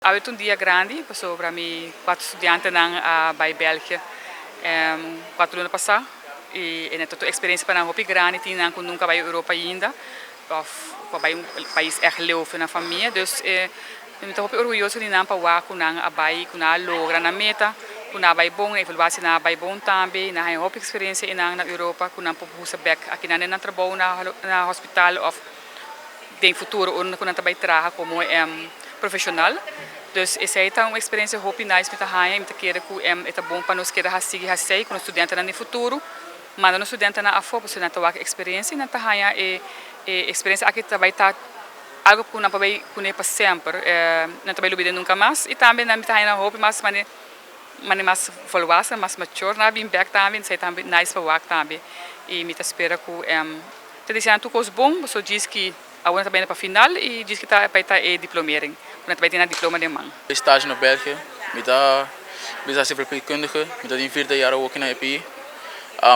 Awe ta un dia grandi pasobra mi cuatro studiantenan a bay België 4 luna pasa y e ta un experiencia pa nan hopi grandi. Tin nan cu nunca a bay Europa ainda of cu a bay un pais echt leu for nan famia, dus mi ta hopi orguyoso di nan pa wak cu nan a bay, cu nan a logra nan meta, cu nan a bay bon, evaluatie nan a bay bon tambe. Nan haya hopi experiencia einan na Europa cu nan por usa bek aki nan den nan trabou na hospital of den futuro ora cu nan ta bay traha como profesional. Dus esey ta un experiencia hopi nice mi ta haya y mi ta kere cu e ta bon pa nos keda sigui haci cu nos studiantenan den futuro. Manda nos studiantenan afo pasobra nan ta wak experiencia y nan ta haya e experiencia aki ta bay ta algo cu nan por bay cune pa semper, nan ta bay lubida nunca mas. Y tambe nan mi ta haya nan hopi mas mane mas volwassen, mas mature nan a bin bek tambe. Esey tambe nice pa wak tambe y mi ta spera cu ta deseando tur cos bon, pasobra djis ki awor nan ta bayendo pa final y djis ki ta bay ta e diplomering cu nan ta bay tin nan diploma den man. Stage na België. Mi ta bezig verpleegkundige. Mi ta den vierde jaar ook na EPI.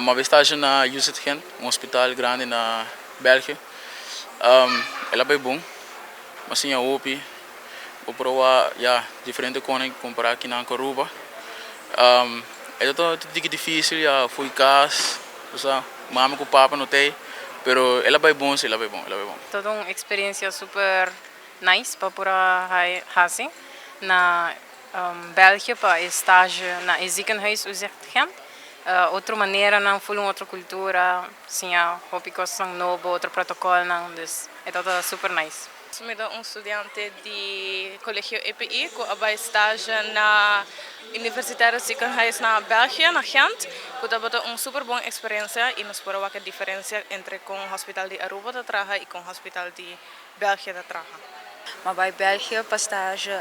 Maar we stage na UZ Gent, un hospital grandi na België. El a bay bon. M'a siña hopi. Bo proba, ja, diferente cosnan compara aki na Aruba. E ta tiki dificil, ja, fo'i cas, osea, mama cu papa no t'ey, pero el a bay bon, si, el a bay bon, el a bay bon. Tur un experiencia super nice pa por haci na België pa stage na e ziekenhuis UZ Gent. Otro manera nan, full un otro cultura, siña hopi cos nobo, otro protocol nan, dus e ta super nice. Mi ta un studiante di Colegio EPI cu a bay stage na Universitaire Ziekenhuis na België, na Gent. Cu tabata un super bon experiencia y nos por a wak e diferencia entre con hospital di Aruba ta traha y con hospital di België ta traha. M'a bay België pa stage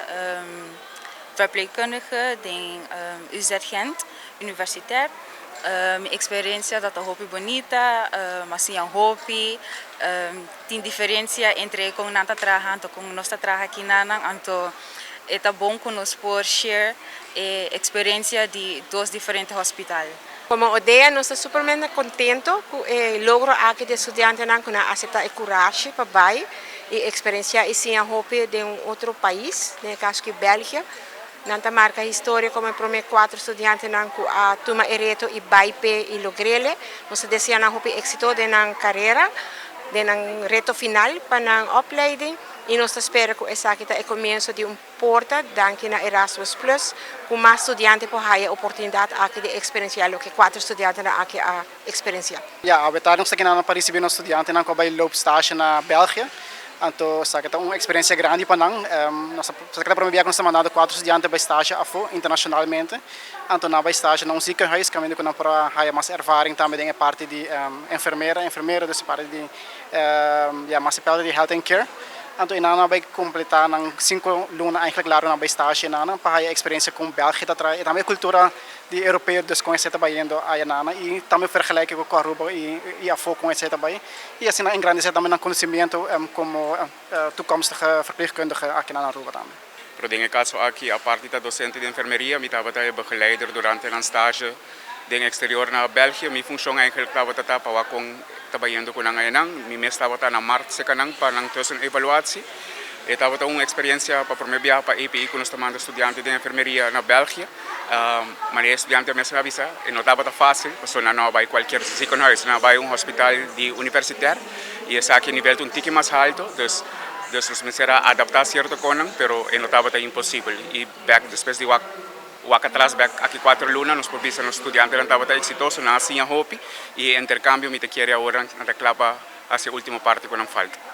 verpleegkundige den UZ Gent, universitair. Mi experiencia ta hopi bunita, m'a siña hopi, tin diferencia entre con nan ta traha y con nos ta traha aki nan, anto e ta bon cu nos por share e experiencia di dos diferente hospital. Como ODEA nos ta supermente contento cu e logro aki di studiantenan cu a acepta e coraje pa bay y experiencia y siña hopi di un otro pais, den caso cu België. Nan ta marca historia como e prome cuatro studiantenan cu a tuma e reto y bay pe y logr'e. Nos ta desea nan hopi exito den nan carera, den nan reto final pa nan opleiding y nos ta spera cu esaki ta e comienso di un porta, danki na Erasmus Plus, cu mas studiante por haya oportunidad aki di experiencia loke cuatro studiantenan aki a experiencia. Ja, we ta nos aki pa recibi nos studiantenan cu bay loop stage na België. Anto, esaki ta un experiencia grandi pa nan. Nos ta prome biaha cu nos ta mandando cuatro studiante bay stage afo internacionalmente. Anto, nan bay stage na un ziekenhuis, caminda cu nan por haya mas ervaring tambe den parti di enfermera, enfermero, dus parti di ja, mas parti di health and care. Anto, nan bay completa nan 5 luna eigenlijk largo nan bay stage nan pa haya experiencia cu België ta traha. Y tambe cultura di europeo, dus con esey ta bayendo ayanan y tambe vergelijken cu Aruba y afo con esey tambe. Y asina engrandece tambe nan conocimento como toekomstige verpleegkundige aki na Aruba tambe. Pero den caso aki, aparte di docente di enfermeria, mi tabata begeleider durante e stage den exterior na België. Mi funcion eigenlijk tabata pa con ta bayendo cu nan ayanan. Mi mes tabata na maart serca nan pa nan tussenevaluatie. E tabata un experiencia pa prome biaha pa EPI cu nos ta manda studiante di enfermeria na België. Maar e studiante mes a bisa, e no tabata facil, pasobra nan no bay cualkier ziekenhuis, nan bay un hospital di universitair y esaki nivel un tiki mas halto, dus nos mester a adapta cierto cosnan, pero e no tabata imposibel. Y back despues di wak atras back aki 4 luna, nos por bisa nos studiantenan tabata exitoso, nan a siña hopi y intercambio mi ta kere awor nan ta cla pa e ultimo parti cu nan falta.